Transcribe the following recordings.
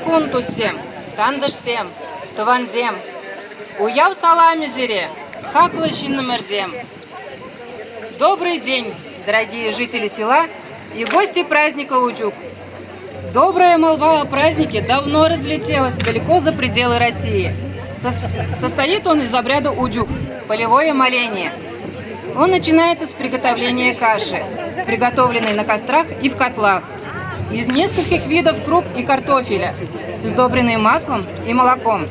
кун, туссем, тантӑшсем, тӑвансем! Уяв саламӗ сире, хаклӑ ҫыннӑмӑрсем! Добрый день, дорогие жители села и гости праздника Учук! Добрая молва о празднике давно разлетелась далеко за пределы России. Состоит он из обряда Уджук – полевое моление. Он начинается с приготовления каши, приготовленной на кострах и в котлах, из нескольких видов круп и картофеля, сдобренной маслом и молоком.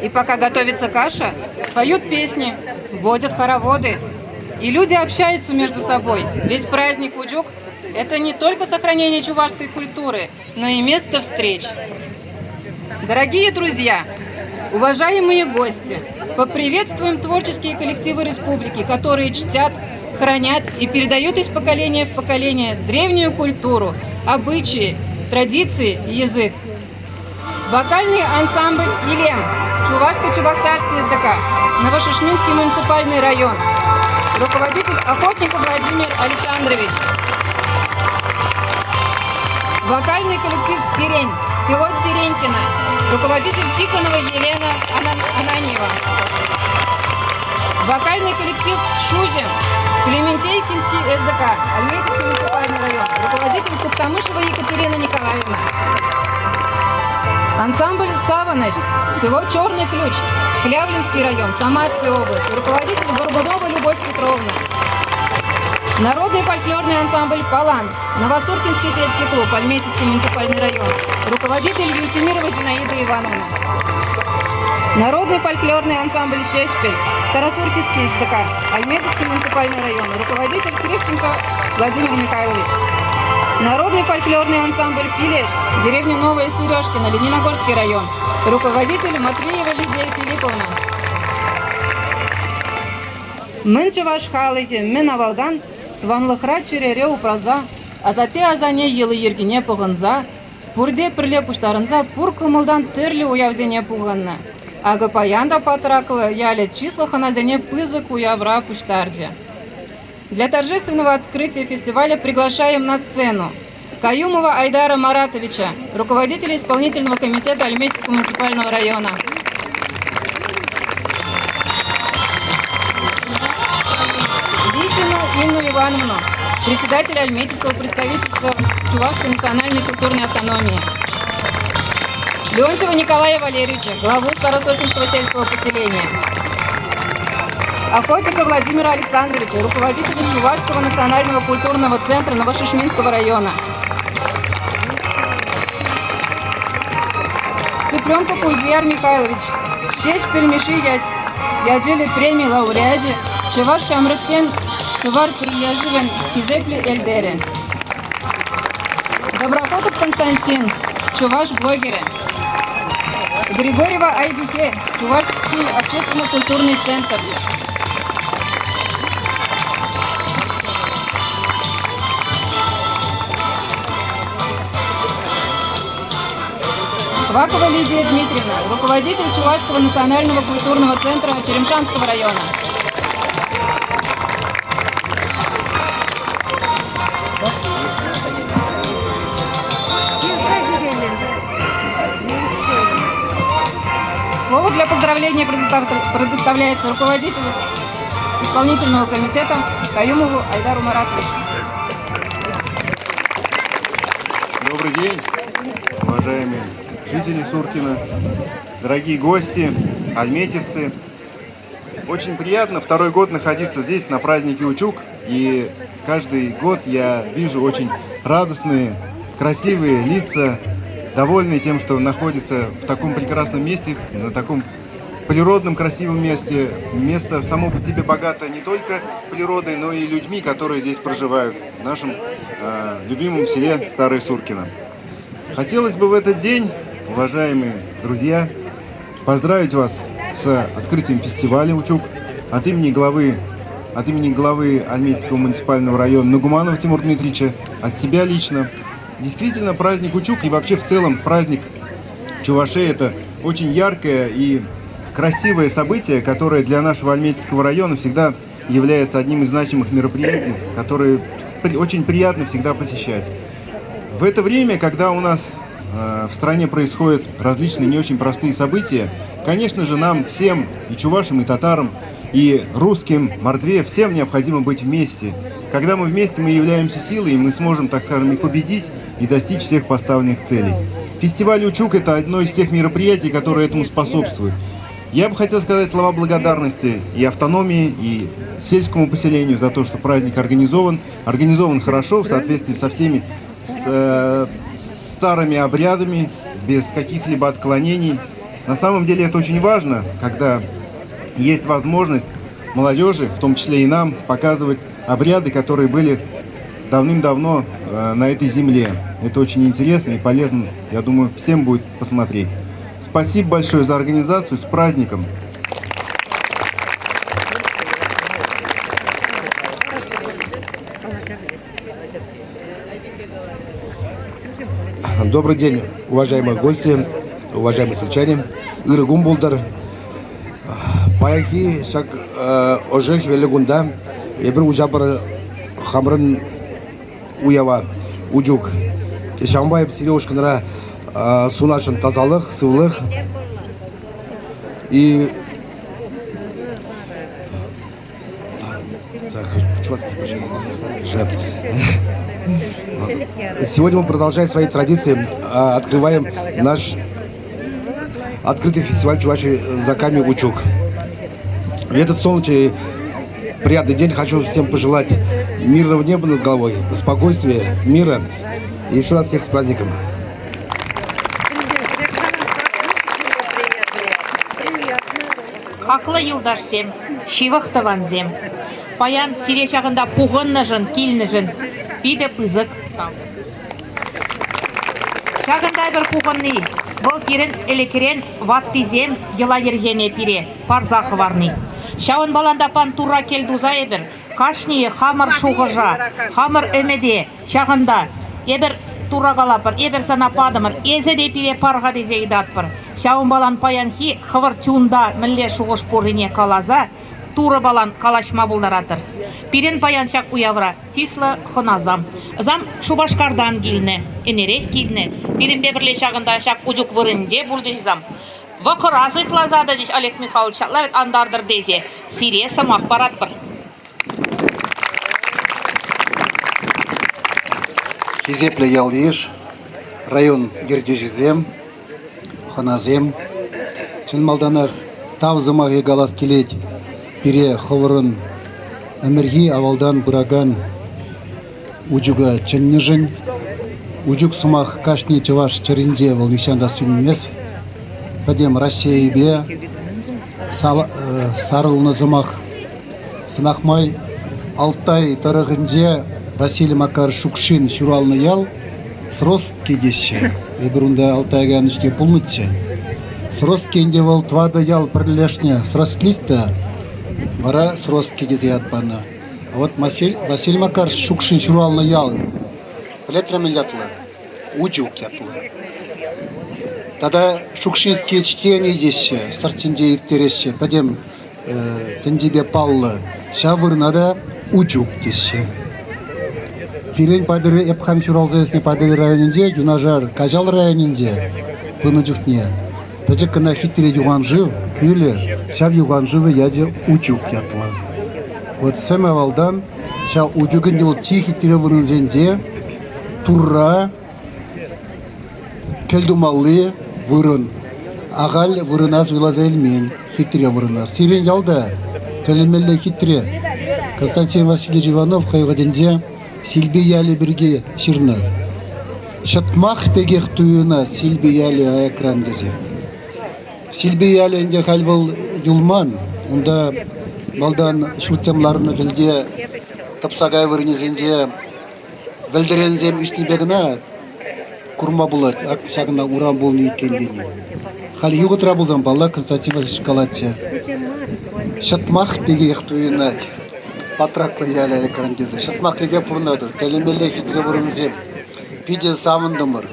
И пока готовится каша, поют песни, водят хороводы, и люди общаются между собой, ведь праздник Уджук – это не только сохранение чувашской культуры, но и место встреч. Дорогие друзья, уважаемые гости, поприветствуем творческие коллективы республики, которые чтят, хранят и передают из поколения в поколение древнюю культуру, обычаи, традиции и язык. Вокальный ансамбль «Илем», Чувашско-Чебоксарский СДК, Новошишминский муниципальный район. Руководитель Охотников Владимир Александрович. Вокальный коллектив «Сирень», село Сиренькино. Руководитель Тихонова Елена Ананьева. Вокальный коллектив «Шужем», Клементейкинский СДК, Альметьевский муниципальный район. Руководитель Туктамышева Екатерина Николаевна. Ансамбль «Саваныч», село Черный Ключ, Клявлинский район, Самарская область. Руководитель Горбунова Любовь Петровна. Народный фольклорный ансамбль «Палан», Новосуркинский сельский клуб, Альметьевский муниципальный район. Руководитель Юльтимирова Зинаида Ивановна. Народный фольклорный ансамбль «Щешпель», Старосуркинский СДК, Альметьевский муниципальный район. Руководитель Кривченко Владимир Михайлович. Народный фольклорный ансамбль «Пилеш», деревня Новая Сережкина, Лениногорский район. Руководитель Матвеева Лидия Филипповна. Мӗн чӑваш халӑхӗ мӗн авалтан тӑванлӑхра чӗрере упраса, асатте-асанне йӑли-йӗркине пӑхӑнса, пурте пӗрле пуҫтарӑнса пур кӑмӑлтан тӗрлӗ уявсене пухӑннӑ. Акӑ паян та Патраклӑ ялӗ чыслӑ хӑнасене пысӑк уявра пуҫтарчӗ. Для торжественного открытия фестиваля приглашаем на сцену Каюмова Айдара Маратовича, руководителя исполнительного комитета Альметьевского муниципального района. Лисину Инну Ивановну, председателя Альметьевского представительства Чувашской национальной культурной автономии. Леонтьева Николая Валерьевича, главу Старосохинского сельского поселения. Охотника Владимира Александровича, руководителя Чувашского национального культурного центра Новошишминского района. Цыпленков Ульдияр Михайлович, Ҫеҫпӗл Мишши ячӗллӗ преми лауреачӗ, Чӑваш ҫамрӑксен Сӑвар пӗрлешӗвӗн хисеплӗ элтерӗ. Доброхотов Константин, чӑваш блогерӗ. Григорьева Айбике, Чувашский общественно-культурный центр. Квакова Лидия Дмитриевна, руководитель Чувашского национального культурного центра Черемшанского района. Слово для поздравления предоставляется руководителю исполнительного комитета Каюмову Айдару Маратовичу. Добрый день, уважаемые жители Суркина, дорогие гости, альметьевцы. Очень приятно второй год находиться здесь на празднике Учук. И каждый год я вижу очень радостные, красивые лица, довольные тем, что находятся в таком прекрасном месте, на таком природном красивом месте. Место само по себе богато не только природой, но и людьми, которые здесь проживают в нашем э, любимом селе Старое Суркино. Хотелось бы в этот день, уважаемые друзья, поздравить вас с открытием фестиваля «Учук» от имени главы от имени главы Альметьевского муниципального района Нагуманова Тимура Дмитриевича, от себя лично. Действительно, праздник Учук и вообще в целом праздник Чувашей – это очень яркое и красивое событие, которое для нашего Альметьевского района всегда является одним из значимых мероприятий, которые очень приятно всегда посещать. В это время, когда у нас в стране происходят различные не очень простые события, конечно же, нам всем, и чувашам, и татарам, и русским, мордве, всем необходимо быть вместе. Когда мы вместе, мы являемся силой, и мы сможем, так скажем, и победить, и достичь всех поставленных целей. Фестиваль «Учук» – это одно из тех мероприятий, которое этому способствует. Я бы хотел сказать слова благодарности и автономии, и сельскому поселению за то, что праздник организован. Организован хорошо, в соответствии со всеми старыми обрядами, без каких-либо отклонений. На самом деле это очень важно, когда есть возможность молодежи, в том числе и нам, показывать обряды, которые были давным-давно на этой земле. Это очень интересно и полезно, я думаю, всем будет посмотреть. Спасибо большое за организацию, с праздником! Добрый день, уважаемые гости, уважаемые сельчане. Ырӑ кун пултӑр. Паянхи ҫак ӑшӑ хӗвеллӗ кунта эпир уҫапӑр хамӑрӑн уява Учук. Ҫавӑнпа эп сире ушкӑнра сунасшӑн тасалӑх, сывлӑх и Сегодня мы продолжаем свои традиции, открываем наш открытый фестиваль Чувашии Заками Учук. В этот солнечный приятный день хочу всем пожелать мирного неба над головой, спокойствия, мира и еще раз всех с праздником. Хаклӑ юлташсем, ҫывӑх тӑвансем, паян сире ҫакӑнта пухӑннӑшӑн, килнӗшӗн питӗ пысӑк тав. Ҫакӑнта эпир пухӑнни вӑл пирӗн ӗлӗкрен ваттисем йӑла-йӗркене пире парса хӑварни. Ҫавӑнпалан та пан Турра кӗл туса эпир кашнийӗ хамӑр шухӑша, хамӑр ӗмӗте ҫакӑнта эпир Турра калатпӑр, эпир сана патӑмӑр, эсӗ те пире пар-ха тесе ыйтатпӑр. Ҫавӑнпалан паянхи хӑвӑр чунта мӗнле шухӑш пуррине каласа Турӑпалан калаҫма пултаратӑр. Пирӗн паян ҫак уявра чыслӑ хӑнасам. Зам Шупашкартан килнӗ, ӗнерех килнӗ. Пирӗнпе пӗрле ҫакӑнта ҫак учук вырӑнӗнче пулчӗҫ зам. Вӑкӑра сыхласа тӑчӗҫ Олег Михайлович ҫапла вӗт антартӑр тесе. Сире сӑмах паратпӑр. Хисеплӗ ял-йыш, район ертӳҫисем, хӑнасем, чӑн малтанах тав сӑмахӗ калас килет пире хӑвӑрӑн ӗмӗрхи авалтан пыракан Учука чӗннӗшӗн. Учук сӑмах кашни чӑваш чӗринче вӑл нихҫан та сӳнмест. Пӗтӗм Раҫҫейӗпе сарӑлнӑ сӑмах. Сӑмах май, Алтай тӑрӑхӗнче Василий Макар Шукшин ҫуралнӑ ял Сростки теҫҫӗ. Эпир унта Алтай кайнӑ пулнӑччӗ. Сростки ӗнтӗ вӑл тӑватӑ ял пӗрлешнӗ Сростлист та вара Сростки тесе ят панӑ. А вот Василий Макар Шукшин ҫуралнӑ ял пӗлетрӗ мӗн ятлӑ? Учук ятлӑ. Тата Шукшинские чтения теҫҫӗ, сӑртсенче ирттереҫҫӗ. Пӗтӗм тӗнчипе паллӑ. Ҫав вырӑна та Учук теҫҫӗ. Пирӗн Патӑрьел, эп хам ҫуралса ӳснӗ Патӑрьел районӗнче, юнашар Каҫал районӗнче пынӑ чухне пӗчӗк кӑна хитре юханшыв, кӳлӗ, ҫав юханшывӗ ячӗ Учук ятлӑ. Вот сӗм авалтан ҫав Учукӑн вӑл чи хитре вырӑнсенче Турра кӗл тумалли вырӑн. Ахаль вырӑна суйласа илмен, хитре вырӑна. Сирӗн ялта тӗлӗнмелле хитре. Константин Васильевич Иванов хӑй вӑхӑтӗнче Силпи ялӗ пирки ҫырнӑ. Ҫӑтмах пекех туйӑнать Силпи ялӗ аякран тесе. Силпи ялӗ ӗнтӗ халь вӑл юлман. Унта малтан ҫуртсем ларнӑ тӗлте тӑпсакай вырӑнӗсенче Вӗлтӗренсем ӳснипе кӑна курма пулать ҫакна урам пулнӑ иккен тени. Халь юхӑтра пулсан, паллах, Константин Васильевич калатчӗ. Ҫӑтмах пекех туйӑнать Патраклӑ ялӗ экран тесе. Ҫӑтмахрипе пурӑнатӑр. Тӗлӗнмелле хитре вырӑнсем. Питӗ савӑнтӑмӑр.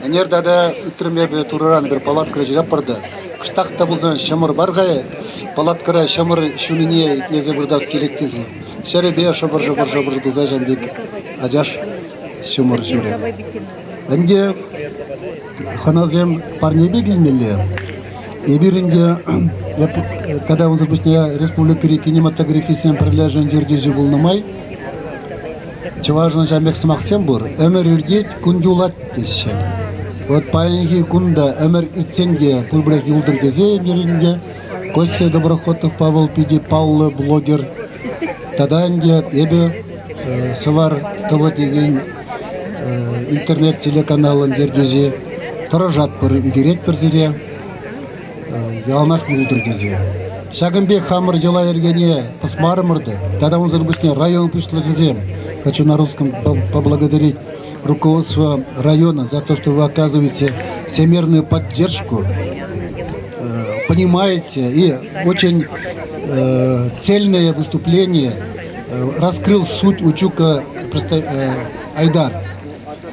Ӗнер тата ыйтрӑм эпӗ Турӑран пӗр палаткӑра ҫыраппӑр та. Кӑштах та пулсан ҫӑмӑр пар-ха, палаткӑра ҫӑмӑр ҫунине итлесе выртас килет тесе. Ҫӗрӗпе шӑпӑр-шӑпӑр-шӑпӑр туса ҫав пек ачаш ҫумӑр ҫурӗ. Ӗнтӗ хӑнасем парнепе килмелле. Эпир ӗнтӗ тата унсӑр пуҫне республикӑри кинематографистсен пӗрлешӗвӗн ертӳҫи пулнӑ май чӑвашӑн ҫавӑн пек сӑмахсем пур. Ӗмӗр иртет, кун юлать теҫҫӗ. Вот паянхи кун та ӗмӗр иртсен те пурпӗрех юлтӑр тесе эпир ӗнтӗ Костя Доброхотовпа вӑл питӗ паллӑ блогер. Тата ӗнтӗ эпӗ Сӑвар ТВ текен интернет-телеканалӑн ертӳҫи. Тӑрӑшатпӑр, ӳкеретпӗр сире, яланах юлтӑр тесе. Ҫакӑн пек хамӑр йӑла-йӗркене пӑсмарӑмӑр та, тата унсӑр пуҫне район пуҫлӑхӗсем, хочу на русском поблагодарить руководство района за то, что вы оказываете всемерную поддержку, понимаете и очень цельное выступление раскрыл суть Учука Айдар.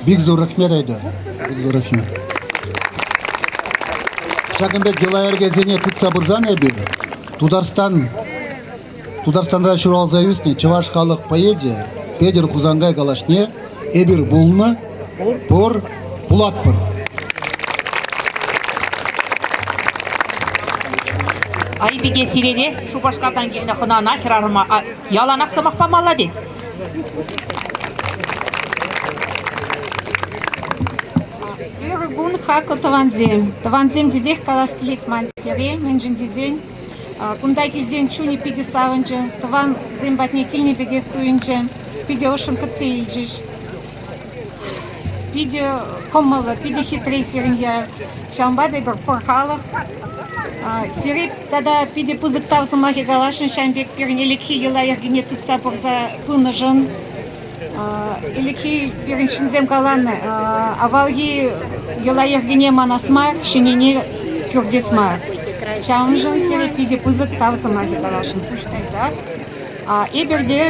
Бик зур рәхмәт, Айдар. Бик зур рәхмәт. Ҫакӑн пек йӑла-йӗркесене тытса пырсан эпир Тутарстан Тутарстанра ҫуралса ӳснӗ чӑваш халӑх поэчӗ Петӗр Хусанкай калашне эпир пулнӑ, пур, пулатпӑр. Айпике сире Шупашкартан килнӗ хӑнана хӗрарӑма яланах сӑмах памалла тет. Ырӑ кун, хаклӑ тӑвансем. Тӑвансем тесех калас килет ман сире, мӗншӗн тесен кунта килсен чунӗ питӗ савӑнчӗ, тӑвансем патне килнӗ пекех туйӑнчӗ, питӗ ӑшшӑн кӗтсе илчӗҫ. Питӗ кӑмӑллӑ, питӗ хитре сирӗн ял. Ҫавӑнпа та эпир пӗр халӑх. Сире тата питӗ пысӑк тав сӑмахӗ каласшӑн ҫавӑн пек пирӗн ӗлӗкхи йӑла-йӗркене тытса пырса пынӑшӑн. Ӗлӗкхи пирӗн ҫынсем каланӑ, авалхи йӑла-йӗркене манас мар, ҫӗннине кӳртес мар. Ҫавӑншӑн сире питӗ пысӑк тав сӑмахӗ каласшӑн пуҫ тайсах. Эпир те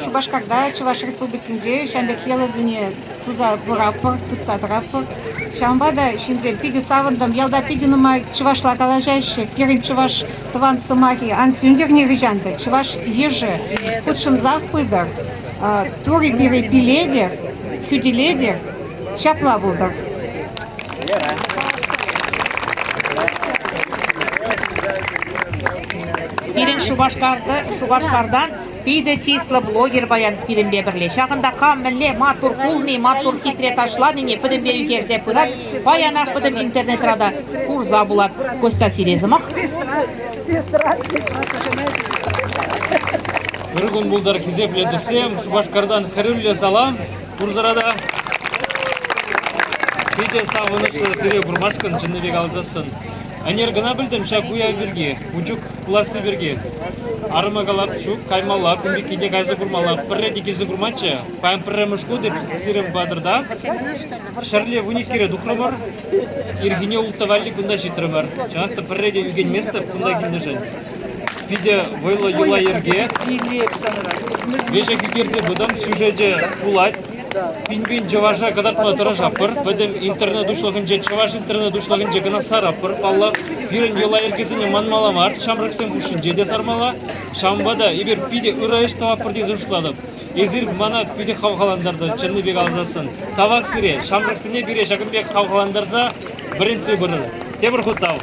Шупашкарта, Чӑваш Республикинче ҫавӑн пек йӑласене туса пыратпӑр, тытса тӑратпӑр. Ҫавӑнпа та ҫынсем питӗ савӑнтӑм. Ялта питӗ нумай чӑвашла калаҫаҫҫӗ. Пирӗн чӑваш тӑван сӑмахӗ ан сӳнтӗр нихӑҫан та. Чӑваш йышӗ хутшӑнсах пытӑр. Турӑ пире пилетӗр, хӳтӗлетӗр. Ҫапла пултӑр. Пирӗн Шупашкарта, Шупашкартан питӗ чыслӑ блогер паян пирӗнпе пӗрле. Ҫакӑнта кам мӗнле маттур пулни, маттур хитре ташланине пӗтӗмпе ӳкерсе пырать. Паянах пӗтӗм интернетра та курса пулать. Костя, сире сӑмах. Ырӑ кун пултӑр, хисеплӗ туссем. Шупашкартан хӗрӳллӗ салам. Пурсӑра та питӗ савӑнӑҫлӑ сире курмашкӑн чӑннипе каласассӑн. Ӗнер кӑна пӗлтӗм ҫак уяв пирки, Учук пуласси пирки. Арӑма калап, ҫук, каймалла, кун пеккине кайса курмалла. Пӗрре те килсе курманччӗ. Паян пӗрремӗш хут эп сирӗн патӑрта. Ҫӗрле вуниккӗре тухрӑмӑр. Ирхине улттӑ валли кунта ҫитрӗмӗр. Чӑнах та пӗрре те ӳкӗнместӗп кунта килнӗшӗн. Питӗ вӑйлӑ йӑла-йӗрке. Веҫех ӳкерсе пытӑм, сюжечӗ пулать. Пин-пин чӑваша кӑтартма тӑрӑшатпӑр. Пӗтӗм интернет уҫлӑхӗнче, чӑваш интернет уҫлӑхӗнче кӑна саратпӑр. Паллах, пирӗн йӑла-йӗркесене манмалла мар, ҫамрӑксем хушшинче те сармалла. Ҫавӑнпа та эпир питӗ ырӑ ӗҫ тӑватпӑр тесе шутлатӑп. Эсир мана питӗ хавхалантартӑр, чӑннипе каласассӑн. Тавах сире, ҫамрӑксене пире ҫакӑн пек хавхалантарса вӗрентсе пырӑр. Тепӗр хут тав.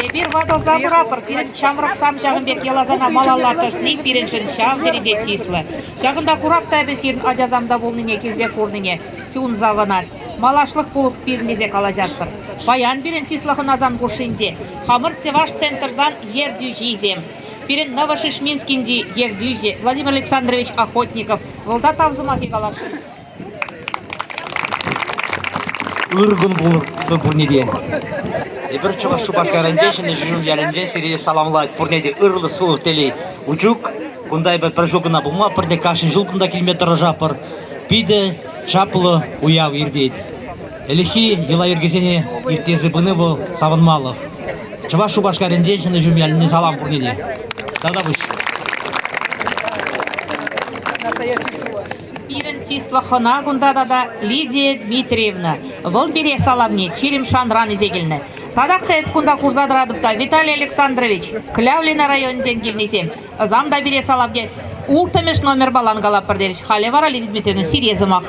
Эпир ватӑлса пыратпӑр. Пирӗн ҫамрӑксем ҫакӑн пек йӑласана малалла тӑсни пирӗншӗн ҫав тери те чыслӑ. Ҫакӑнта курап та эпӗ сирӗн ачасам та пулнине, килсе курнине. Чун савӑнать. Малашлӑх пулӑх пирӗн тесе калаҫатпӑр. Паян пирӗн чыслӑ хӑнасем хушшинче хамӑр Чӑваш центрсан ертӳҫисем. Пирӗн Новошишминскинчи ертӳҫӗ Владимир Александрович Охотников вӑл та тав сӑмахӗ каласшӑн. Ыр кун пултӑр пурне те. Эпир Чӑваш Шупашкарӗнче, Ҫӗнӗ Ҫӗршыв ялӗнче сире саламлать. Пурне те ырлӑх, сывлӑх, телей. Учук, кунта эпир пӗр ҫул кӑна пулма, пӗрне кашни ҫул кунта килме тӑрӑшатпӑр. Питӗ чаплӑ уяв иртет. Ӗлӗкхи йӑла-йӗркесене ирттерсе пыни вӑл савӑнмалӑх. Чӑваш Шупашкарӗнче Ҫӗнӗ Ҫум ялне салам пурне те. Тавтапуҫ. Пирӗн чыслӑ хӑна кунта тата Лидия Дмитриевна. Вӑл пире саламне Черемшанран илсе килнӗ. Татах та эп кунта курса тӑратӑп та Виталий Александрович, Клявлино районӗнчен килнисем, ӑсам та пире саламне. Улттӑмӗш номер балан калатпӑр терӗҫ. Халӗ вара, Лидия Дмитриевна, сире сӑмах.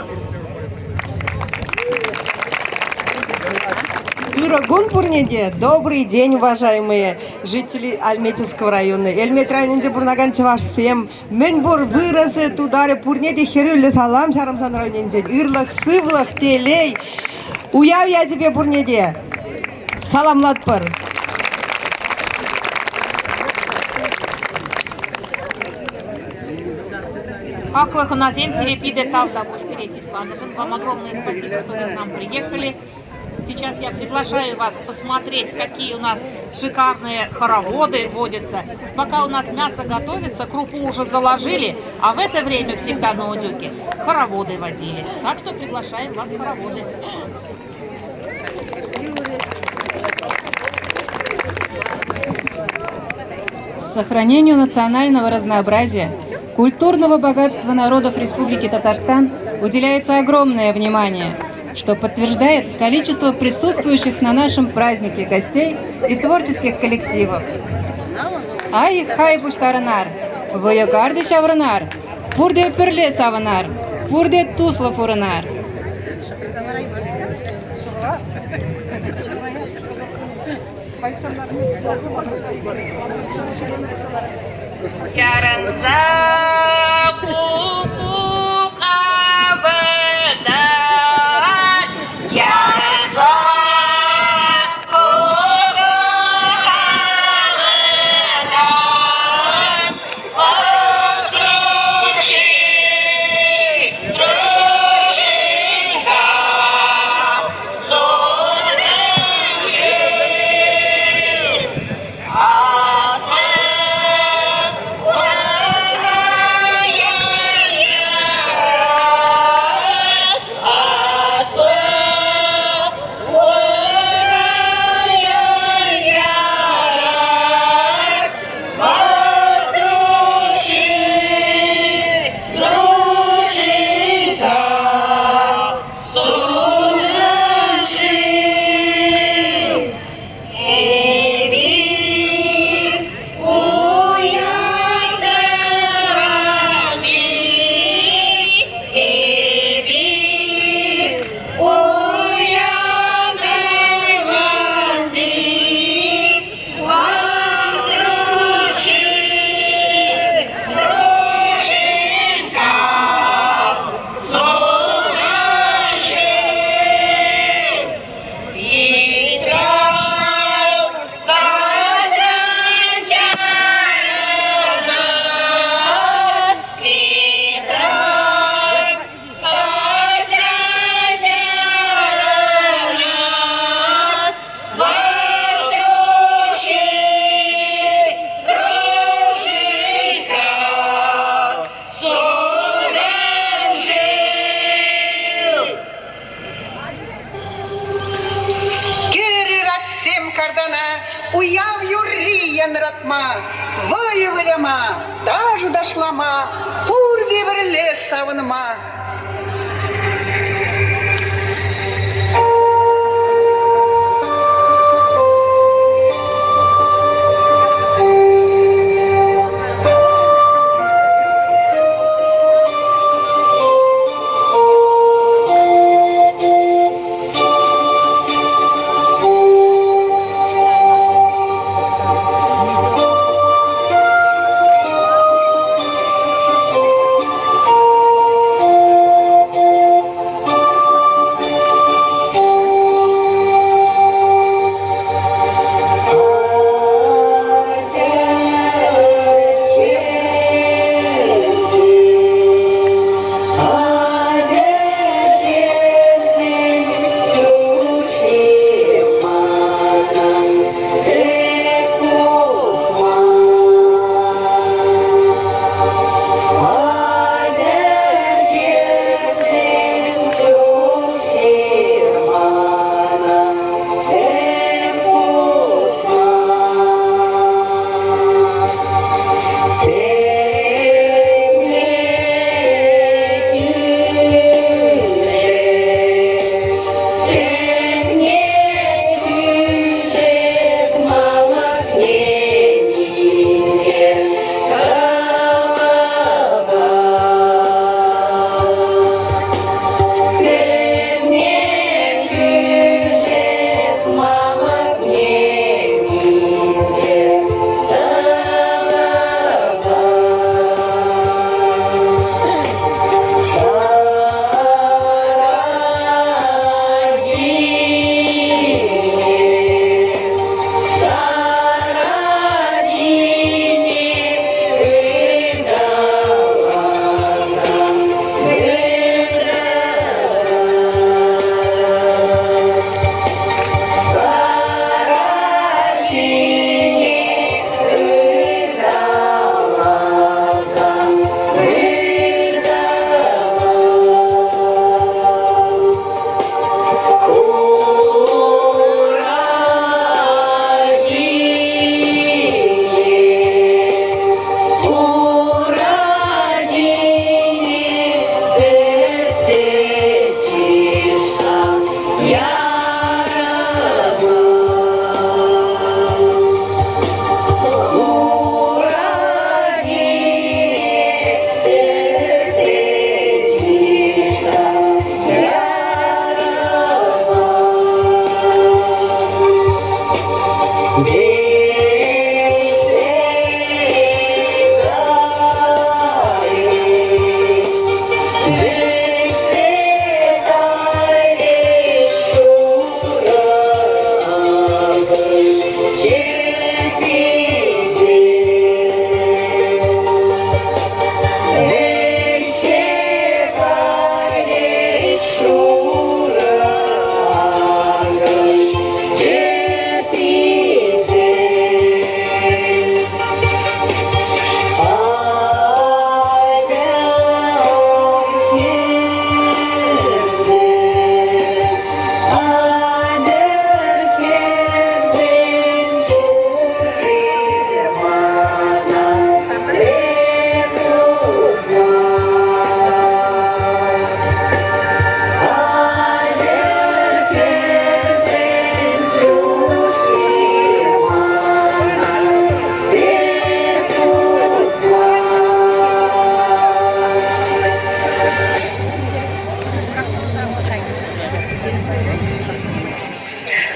Ырӑ кун пурне те! Добрый день, уважаемые жители Альметьевского района. Элмет районӗнче пурӑнакан чӑвашсем, мӗн пур вырӑсӗ, тутарӗ пурне те хӗрӳллӗ салам Ҫарӑмсан районӗнчен. Ырлӑх, сывлӑх, телей! Уяв ячӗпе пурне те саламлатпӑр! Хаклӑ хӑнасем, сире питӗ тавтапуҫ пире чысланӑшӑн. Вам огромное спасибо, что вы к нам приехали. Сейчас я приглашаю вас посмотреть, какие у нас шикарные хороводы водятся. Пока у нас мясо готовится, крупу уже заложили, а в это время всегда на Удюке хороводы водили. Так что приглашаем вас в хороводы. Сохранению национального разнообразия, культурного богатства народов Республики Татарстан уделяется огромное внимание, что подтверждает количество присутствующих на нашем празднике гостей и творческих коллективов. Ай, хай пуҫтарӑнар, вӑйӑ карти ҫаврӑнар, пурте пӗрле савӑнар, пурте туслӑ пурӑнар. Ярӑнса куккук авӑтать, ярӑнса куккук авӑтать, Ӑструши, дружинка, Кӗрӗр, атьсем, картана, уяв юрри янратма, вӑйӑ выляма, ташӑ ташлама, пурте пӗрле савӑнма.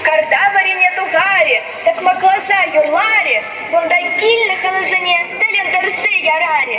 Карта варрине тухар-и, такмакласа юрлар-и, кунта килнӗ хӑнасене тӗлӗнтерсе ярар-и.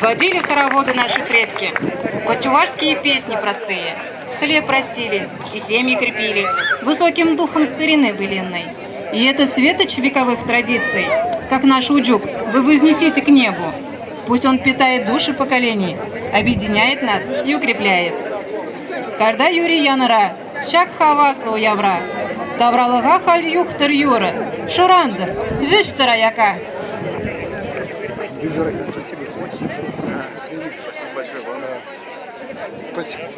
Водили хороводы наши предки, под чувашские песни простые. Хлеб растили и семьи крепили, высоким духом старины былинной. И это светоч вековых традиций. как наш Учук, вы вознесите к небу. Пусть он питает души поколений, объединяет нас и укрепляет. Карта юрри янӑра, ҫак хаваслӑ уявра. Тавралӑха халь юхтӑр юрӑ, шӑрантӑр, вӗҫтӗр аяка. Спасибо. Спасибо большое вам. Спасибо.